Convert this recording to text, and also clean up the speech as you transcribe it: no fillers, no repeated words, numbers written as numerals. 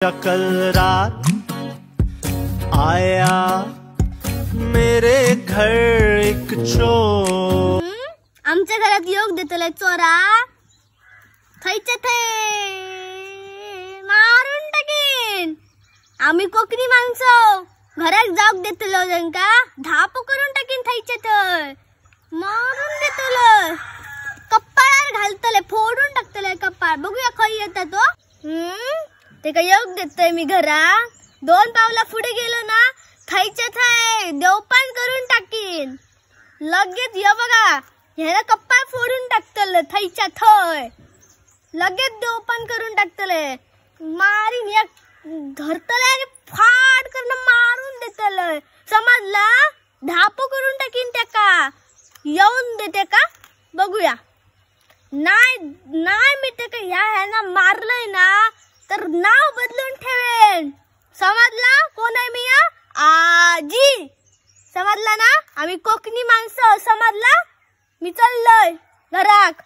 कल रात आया मेरे घर एक चोर। आमच्या घरात योग देतले चोरा, थंयचे थंय मारून टाकीन। आम्ही कोकणी माणसं, घरात जावक देतलो तांकां, धापो करून टाकीन, थंयचे थंय मारून देतलो, कपाळार घालतले, फोडून टाकतले कपाळ। बघूया खंय येता तो। तेका योग देतोय मी घरात, दोन पावला पुढे गेलो ना थंयचे थंय देवपान करून टाकीन लगेच। यो बघा ह्याला कपाळ फोडून टाकतले, थंयच्या थंय लगेच देवपान करून टाकतले, मारीन एक धरतले आणि फाट करून मारून देतले, समजला? धापो करून टाकीन त्याका, येऊन देते का बघूया। नाही नाही मी ते ह्या ह्याना मारलंय ना तर नाव बदलून ठेवेन, समजला? कोण आहे मी? या आजी, समजला ना? आम्ही कोकणी माणसं, समजला? मी चाललोय घराक।